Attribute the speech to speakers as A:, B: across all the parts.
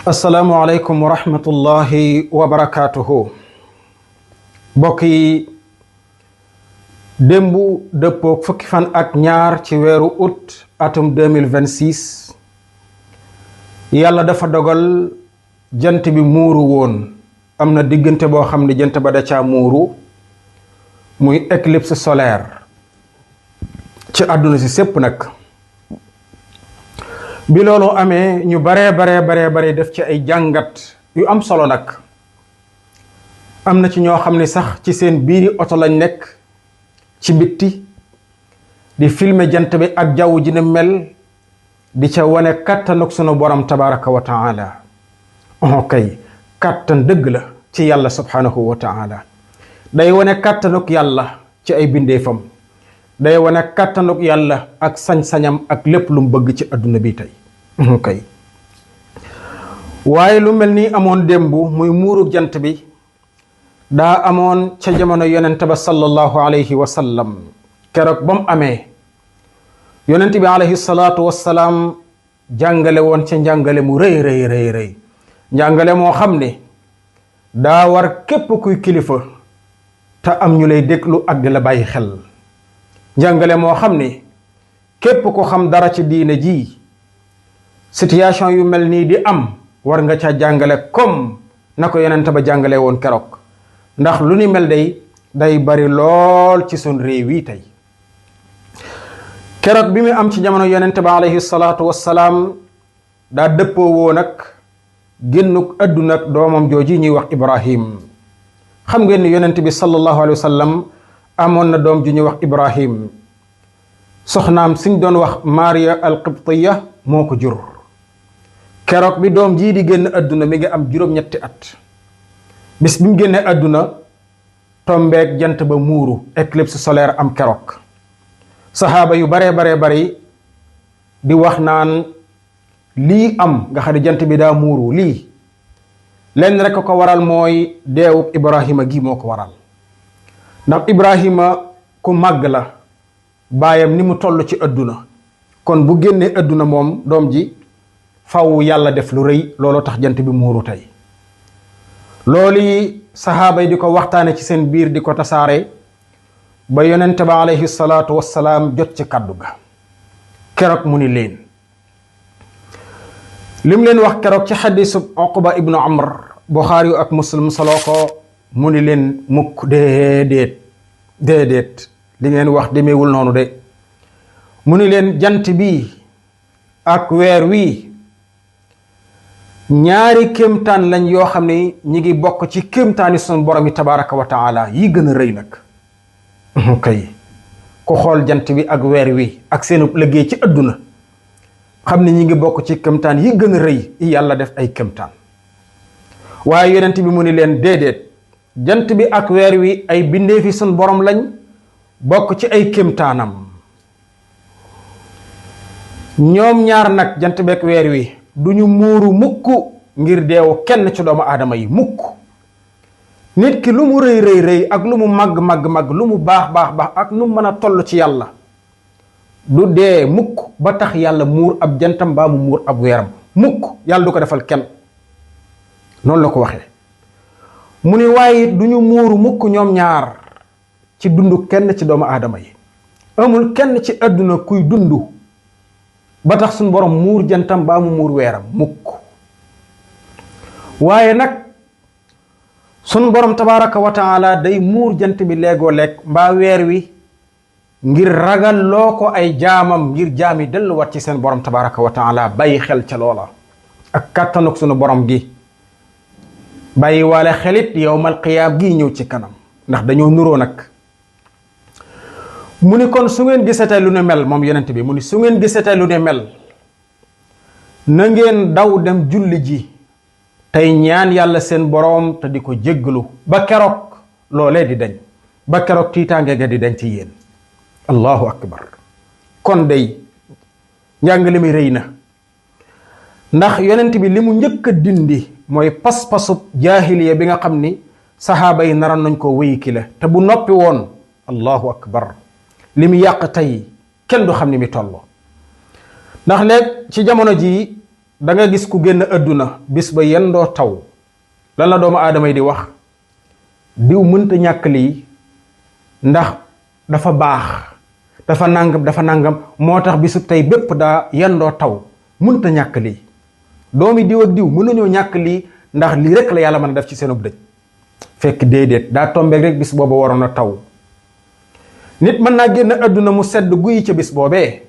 A: asalaamualeykum wa rahmatullahi wa barakaatuhu. mbokk yi, démb dëppook fukki fan ak ñaar ci weeru août atum 2026 yàlla dafa dogal jant bi muuru woon. am na diggante boo xam ne jant ba da caa muuru muy éclipse solaire ci àdduna si sépp nag. bi loolu amee ñu baree def ci ay jàngat yu am solo nag. am na ci ñoo xam ne sax ci seen biiri oto lañ nekk ci bitti di filmer jant bi ak jaww ji ne mel di ca wane kàttanuk sunu borom tabaraka wa taala. kay kàttan dëgg la ci yàlla subhanahu wa taala. day wane kàttanuk yàlla ci ay bindeefam. day wane kàttanuk yàlla ak sañ-sañam ak lépp lu mu bëgg ci adduna bi tey. kay waaye lu mel ni amoon démb muy muuru jant bi daa amoon ca jamono yonent ba sallallahu alayhi wa sallam. keroog ba mu amee yonent bi alayhi salaatu wassalaam jàngale woon ca njàngale mu rëy njàngale moo xam ne daa war képp kuy kilifa te am ñu lay déglu ak di la bàyyi xel. njàngale moo xam ne képp ko xam dara ci diine ji situation yu mel nii di am war nga ca jàngale comme na ko yonent ba jàngale woon keroog. ndax lu ni mel day bari lool ci sun réew yi tey. keroog bi mu am ci jamono yonent ba alayhi salaatu wassalaam daa dëppoo woo nag génnuk àdduna ak doomam jooji ñuy wax Ibrahim. xam ngeen ni yonent bi sallallahu alayhi wa sallam amoon na doom ju ñuy wax Ibrahim. soxnaam suñ doon wax Maria al-Qibtiya moo ko jur. keroog bi doom jii di génn àdduna mi ngi am juróom-ñetti at. bis bi mu génnee àdduna tombeek jant ba muuru éclipse solaire am keroog. saxaaba yu bari di wax naan lii am nga xam ne jant bi daa muuru lii lenn rekk ko waral mooy deewub Ibrahima gi moo ko waral. ndax Ibrahima ku màgg la baayam ni mu toll ci àdduna kon bu génnee àdduna moom doom ji faw yàlla def lu rëy looloo tax jant bi muuru tey. loolu yi saxaaba yi di ko waxtaane ci seen biir di ko tasaare ba yonente ba alayhi salaatu wassalaam jot ci kàddu ga. keroog mu ni leen lim leen wax keroog ci xadiisu Uqba ibnu Amr Buxaari ak Muslim soloo ko mu ni leen mukk déedéet li ngeen wax demeewul noonu de. mu ni leen jant bi ak weer wi ñaari kéemtaan lañ yoo xam ne ñi ngi bokk ci kéemtaani sunu borom yi tabaraka wa taala yi gën a rëy nag. kay ku xool jant bi ak weer wi ak seenu liggéey ci àdduna xam ne ñi ngi bokk ci kéemtaan yi gën a rëy yi yàlla def ay kéemtaan. waaye yonent bi mu ni leen déedéet jant bi ak weer wi ay bindeefi sunu borom lañ bokk ci ay kéemtaanam. ñoom ñaar nag jant bi ak weer wi du ñu muuru mukk ngir deewu kenn ci doomu aadama yi mukk. nit ki lu mu rëy ak lu mu màgg lu mu baax ak nu mu mën a toll ci yàlla du dee mukk ba tax yàlla muur ab jantam baa mu muur ab weeram mukk. yàlla du ko defal kenn noonu la ko waxee. mu ni waaye du ñu muuru mukk ñoom ñaar ci dund kenn ci doomu aadama yi. amul kenn ci àdduna kuy dund ba tax suñu borom muur jantam baa mu muur weeram mukk. waaye nag suñu borom tabaraka wa taala day muur jant bi léegoo lekk mbaa weer wi ngir ragal loo ko ay jaamam ngir jaami delluwaat ci seen borom tabaraka wa taala bàyyi xel ca loola ak kàttanuk suñu borom gi. bàyyi waale xelit yowmal qiyaam gi ñëw ci kanam ndax dañoo nuroo nag. mu ni kon su ngeen gisatee lu ne mel moom yonent bi mu ni su ngeen gisatee lu ne mel na ngeen daw dem julli ji tey ñaan yàlla seen boroom te di ko jéggalu ba keroog loolee di dañ ba keroog tiitaange ga di dañ ci yéen. allahu akbar. kon day njàngale mi rëy na ndax yonent bi li mu njëkk a dindi mooy pas-pasub jaahiliya bi nga xam ni saxaaba yi naroon nañ koo wéyi ki la te bu noppi woon allahu akbar li mu yàq tey kenn du xam ni mi toll. ndax léegi ci jamono ji da nga gis ku génn àdduna bis ba yendoo taw lan la doomu aadama yi di wax diw mënta ñàkk lii ndax dafa baax dafa nangam moo tax bisu tey bépp daa yendoo taw mënta ñàkk lii doomi diw ak diw mën nañoo ñàkk lii ndax lii rek la yàlla mën a def ci seenub dëj fekk déedéet daa tombeek rek bis booba waroon a taw nit mën naa génn àdduna mu sedd guyi ca bis boobee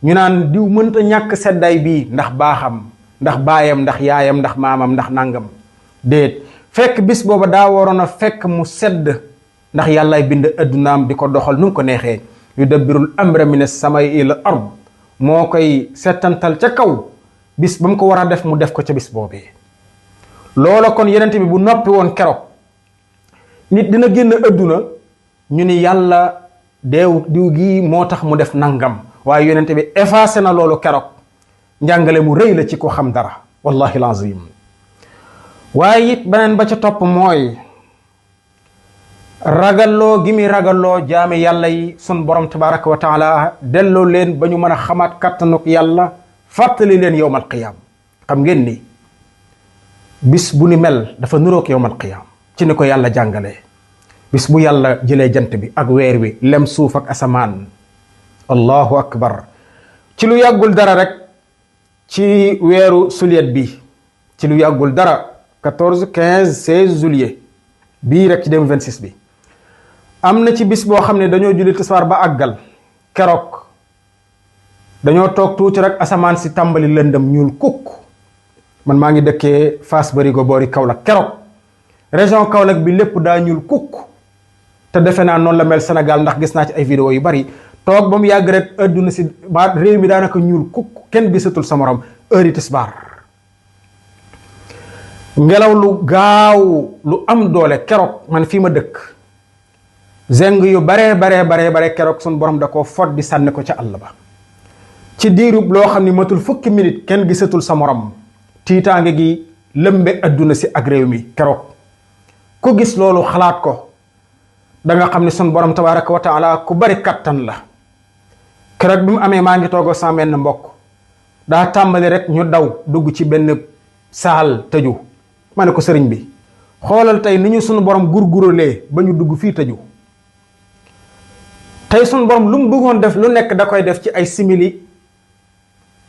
A: ñu naan diw mënta ñàkk seddaay bii ndax baaxam ndax baayam ndax yaayam ndax maamam ndax nangam déet fekk bis booba daa waroon a fekk mu sedd ndax yàllaay bind àddunaam di ko doxal nu mu ko neexee yudabbirul amra min as-samaa'i ila ard moo koy settantal ca kaw bis ba mu ko war a def mu def ko ca bis boobee loola kon yenent bi bu noppi woon keroog nit dina génn àdduna ñu ni yàlla diw gii moo tax mu def nangam waaye yonente bi effacé na loolu keroog njàngale mu rëy la ci ko xam dara wallahi lazim waaye it beneen ba ca topp mooy ragalloo gi mi ragalloo jaami yàlla yi sun borom tabaraka wa taala delloo leen ba ñu mën a xamaat kattanuk yàlla fàttali leen yowmal qiyaam xam ngeen ni bis bu ni mel dafa nuroog yowmal qiyaam ci ni ko yàlla jàngalee bis bu yàlla jëlee jant bi ak weer wi lem suuf ak asamaan allahu akbar ci lu yàggul dara rek ci weeru suliet bi ci lu yàggul dara 14 15 16 juillet bii rek ci 2026 bi am na ci bis boo xam ne dañoo julli tisbaar ba àggal keroog dañoo toog tuuti rek asamaan si tàmbali lëndëm ñuul kukk man maa ngi dëkkee Fass Barigo boori Kaolack keroog région Kaolack bi lépp daa ñuul kukk te defe naa noonu la mel Sénégal ndax gis naa ci ay vidéo yu bari toog ba mu yàgg rek adduna si ba réew mi daanaka ñuul kukk kenn gisatul sa morom heure yi tisbaar ngelaw lu gaaw lu am doole keroog man fii ma dëkk zeng yu bare keroog sun borom da koo fot di sànni ko ca àll ba ci diirub loo xam ni matul fukki minute kenn gisatul sa morom tiitaange gi lëmbe adduna si ak réew mi keroog ku gis loolu xalaat ko da nga xam ni sun borom tabaraka wa taala ku bari kattan la keroog bi mu amee maa ngi toogoo sama benn mbokk daa tàmbali rek ñu daw dugg ci benn saal tëju ma ne ko sëriñ bi xoolal tey ni ñu sunu borom gurguralee ba ñu dugg fii tëju tey sunu borom lu mu bëggoon def lu nekk da koy def ci ay simili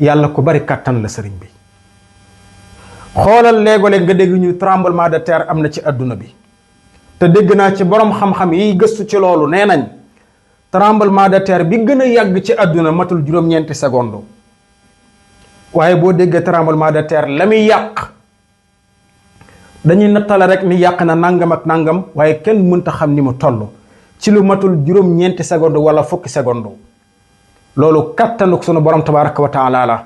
A: yàlla ku bari kattan la sëriñ bi xoolal léego-léeg nga dégg ñu tremblement de terre am na ci adduna bi te dégg naa ci borom xam-xam yi gëstu ci loolu nee nañ tremblement de terre bi gën a yàgg ci adduna matul juróom-ñeenti seconde waaye boo déggee tremblement de terre la muy yàq dañuy nattale rek ni yàq na nangam ak nangam waaye kenn mënta xam ni mu toll ci lu matul juróom-ñeenti seconde wala fukki seconde loolu kattanuk sunu borom tabaraka wa taala la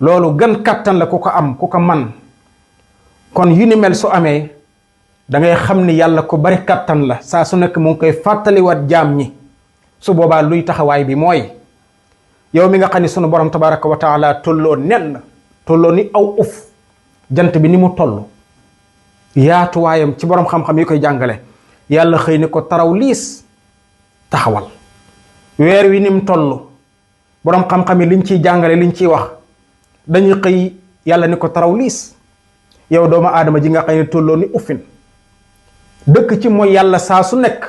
A: loolu gën kattan la ku ko am ku ko man kon yu ni mel su amee da ngay xam ni yàlla ku bari kattan la saa su nekk mu ngi koy fàttaliwaat jaam ñi su boobaa luy taxawaay bi mooy yow mi nga xam ni sunu borom tabaraka wa taala tolloo nen tolloo ni aw uf jant bi ni mu toll yaatuwaayam ci borom xam-xam yi koy jàngale yàlla xëy ni ko taraw liis taxawal weer wi ni mu toll borom xam-xam yi liñ ciy jàngale liñ ciy wax dañuy xëy yàlla ni ko taraw liis yow doomu aadama ji nga xam ne tolloo ni uffin dëkk ci mooy yàlla saa su nekk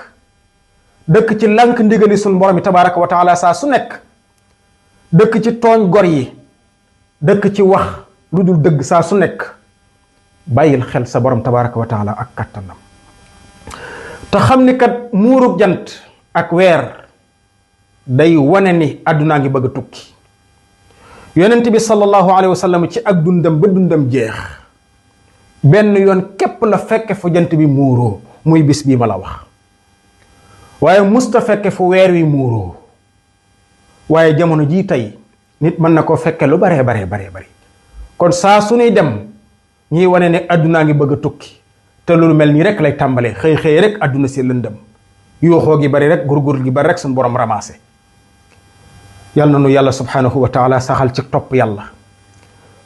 A: dëkk ci lànk ndigali sun borom yi tabaraka wa taala saa su nekk dëkk ci tooñ gor yi dëkk ci wax lu dul dëgg saa su nekk bàyyil xel sa borom tabaraka wa taala ak kattanam te xam ni kat muurug jant ak weer day wane ni àddunaa ngi bëgg a tukki yonent bi sallallahu alayhi wa sallam ci ak dundam ba dundam jeex benn yoon képp la fekke fu jant bi muuroo muy bis bii ma la wax waaye musta fekke fu weer wi muuroo waaye jamono jii tey nit mën na koo fekke lu baree bari kon saa su ñuy dem ñiy wane ne àddunaa ngi bëgg a tukki te loolu mel nii rek lay tàmbalee xëy rek àdduna si lëndëm yooxoo gi bari rek gurgur gi bari rek suñu borom ramassé yal na nu yàlla subhanahu wa taala saxal ci topp yàlla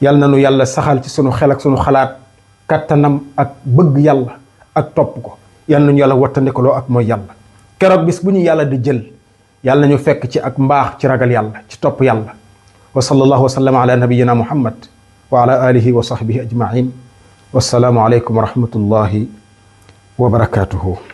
A: yal na nu yàlla saxal ci sunu xel ak sunu xalaat kattanam ak bëgg yàlla ak topp ko yal nañu yàlla wattandikuloo ak mooy yàlla keroog bis bu ñu yàlla di jël yàlla nañu fekk ci ak mbaax ci ragal yàlla ci topp yàlla wa sallallahu wa sallam ala nabiyyina muhammad wa ala alihi wa sahbihi ajmain. wassalaamu aleykum wa rahmatullahi wa barakatuhu.